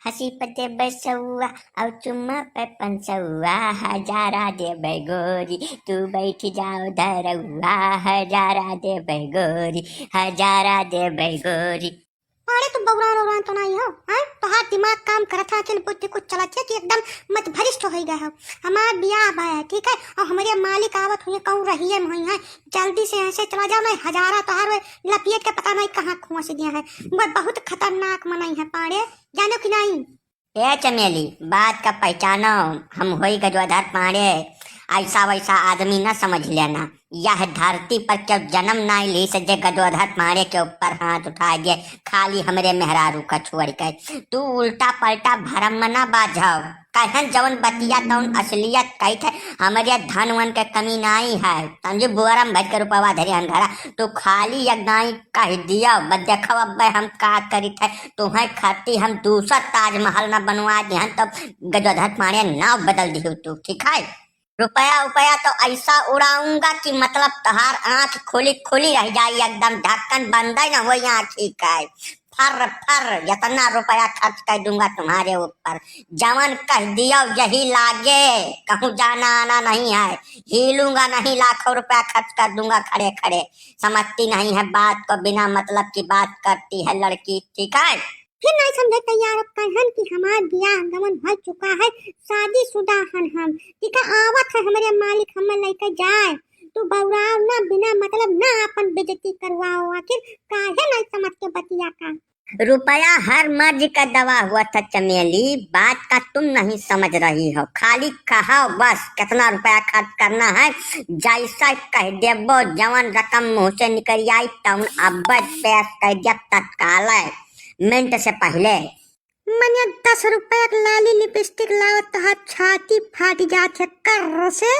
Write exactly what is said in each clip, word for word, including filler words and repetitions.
अस्सी पे देबै सौआ, और चुम्मा पे पंसौआ, हजारा देबै गोरी, तू बैठ जाओ धरौआ, हजारा देबै गोरी, हजारा देबै गोरी। अरे तू बौरान औरान तो नहीं हो, हैं? तोहार दिमाग काम करत है, अकिल बुद्धि कुछ चलत है कि एकदम मत भरिष्ठ हो गए हो। हमार बियाह भा है, ठीक है, और हमरे मालिक आवत हुए कहूँ रहिए में हुई है, जल्दी से यहाँ से चला जाओ, नहीं हजारा तोहार वो लपियत के पता नहीं कहाँ खोस दिया है। वो बहुत खतरनाक मनई है पाड़े, जानो कि नहीं? ए चमेली, बात का पहचानो, हम होई गजोधर पांड़े। ऐसा वैसा आदमी न समझ लेना। यह धरती पर क्यों जन्म ना ली से जे गजोधर पांड़े के ऊपर हाथ उठाए दे, खाली हमरे मेहरारू का छोड़ के। तू उल्टा पलटा भरम में ना बाझव। कहन जौन बतिया तौन असलियत कहित है, हमरे धन वन के कमी नाई है। समझी, बुआरम भज के रुपवा धरे हन घरा, तू खाली एक दाई कह दिया, बस देखो अब्बे हम का करित है, तुम्हें खाती हम दूसरा ताजमहल ना बनवा दिहन, तब गजोधर पांड़े नाव बदल दिहु तू, ठीक है? रुपया उपया तो ऐसा उड़ाऊंगा कि मतलब तोहार आंख खुली खुली रह जाई, एकदम ढक्कन बंद ही ना होई आंखी का। फर फर इतना रुपया खर्च कर दूंगा तुम्हारे ऊपर, जवन कह दियो यही लागे, कहूँ जाना आना नहीं है, हिलूंगा नहीं, लाखों रुपया खर्च कर दूंगा खड़े खड़े। समझती नहीं है बात को, बिना मतलब की बात करती है लड़की, ठीक है? फिर नहीं समझे तैयार अब कहन कि हमार बियाह गमन हो चुका है, शादीशुदा हन हम, ठीक है, आवत है हमरे मालिक हमें लेके जाए। तू बौराव ना, बिना मतलब ना अपन बेइज्जती करवाओ, आखिर काहे नहीं समझ के बतिया का? रुपया हर मर्ज का दवा हुआ था चमेली, बात का तुम नहीं समझ रही हो। खाली कहो बस कितना रुपया खर्च करना है, जैसा कह देबो, जवन रकम मुंह से निकल आई तवन अब पेश कर दिया तत्काल, मिनट से पहले। मने दस रुपया के लाली लिपस्टिक लावत तोहार छाती फाट जात है कर्र से।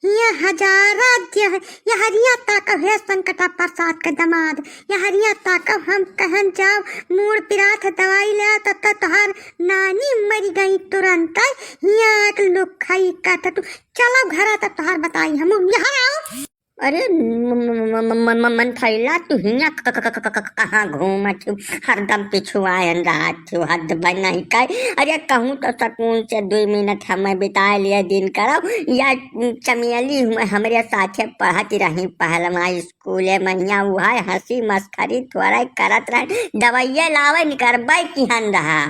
हिया हजारा दिया है, ये हरिया ताकव है संकटा प्रसाद के दमाद, ये हरिया ताकव हम कहन जाओ मूड़ पिरात है दवाई ले आओ, तब तक तोहार नानी मरी गई तुरंत। हिया एक लुक खाई का था तू, चलो घरा तब तोहार बताई हम, यहाँ आओ। अरे म-, म-, म-, म-, म-, म-, मन फैला, तू हियाँ क-, क-, क-, क-, क-, कहाँ घूमत हूँ? हरदम पिछुआयन रहत हूँ, हद बन नहीं कर। अरे कहूँ तो सुकून से दुई मिनट हमें बिताए लिए दिन करब। या चमेली हुए हमरे साथे पढ़त रही पहलवा स्कूले में, हियाँ उहै हँसी मस्खरी थोड़ा करत रहे, दवाइये लावे निकरबै किहन रहा।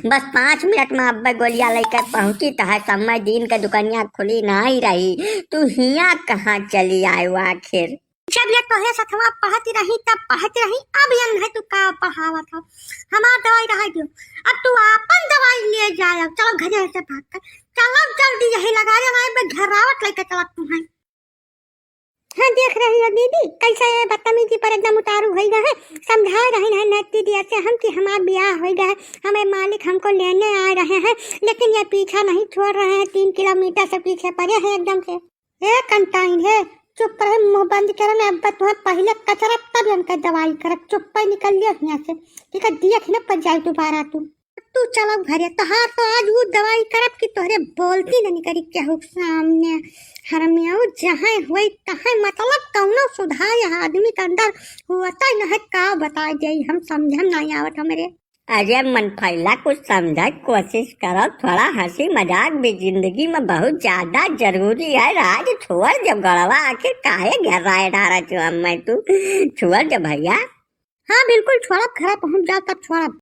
बस पाँच मिनट में अब्बे गोलिया लेके पहुँची, तहार समय दिन के दुकनिया खुली नाई रही। तू हियाँ कहाँ चली आयो आखिर? जब ये तोहरे सथवा पढ़त रही, तब पढ़त रही, अब ये नहीं तू का पढ़ावत हो। हमार दवाई रहा दियो, अब तू आपन दवाई ले जाए। चलो घरे से भाग कर, चलो जल्दी यही लगा रे, हमारे पे घरावत लेके चलत तू है। हाँ, देख रही हो दीदी, कैसे ये बदतमीजी पर एकदम उतारू होई गए हैं। समझा रही हैं नेती दिया से हम कि हमार बियाह होई गए है, हमें मालिक हमको लेने आ रहे हैं, लेकिन ये पीछा नहीं छोड़ रहे हैं, तीन किलोमीटर से पीछे पड़े हैं एकदम से। ए कंटाइन है, चुप रहे, मुंह बंद करे ना, अब तुम्हें पहले कचरा तब इनका दवाई करब, चुप पर निकल लियो यहाँ से, ठीक है, दिया थी ना पर जाए दोबारा तू। तू चलो घरे, तोहार तो आज वो दवाई करब कि तोहरे बोलती न निकरी केहू के सामने। हरमियाऊ जहाँ होई तहाँ, मतलब कौनो सुधार यह आदमी के अंदर होता ही न है, का बताई जाई, हम समझम नहीं आवत हमरे। अरे मन फैला, कुछ समझे के कोशिश करो, थोड़ा हँसी मजाक भी जिंदगी में बहुत ज्यादा जरूरी है। राज छोड़ जब गड़वा, आखिर काहे घेराए डारा छो हमें तू, छोड़ जब भैया। हाँ बिल्कुल छोड़ब, घरा पहुँच जाओ तब छोड़ब।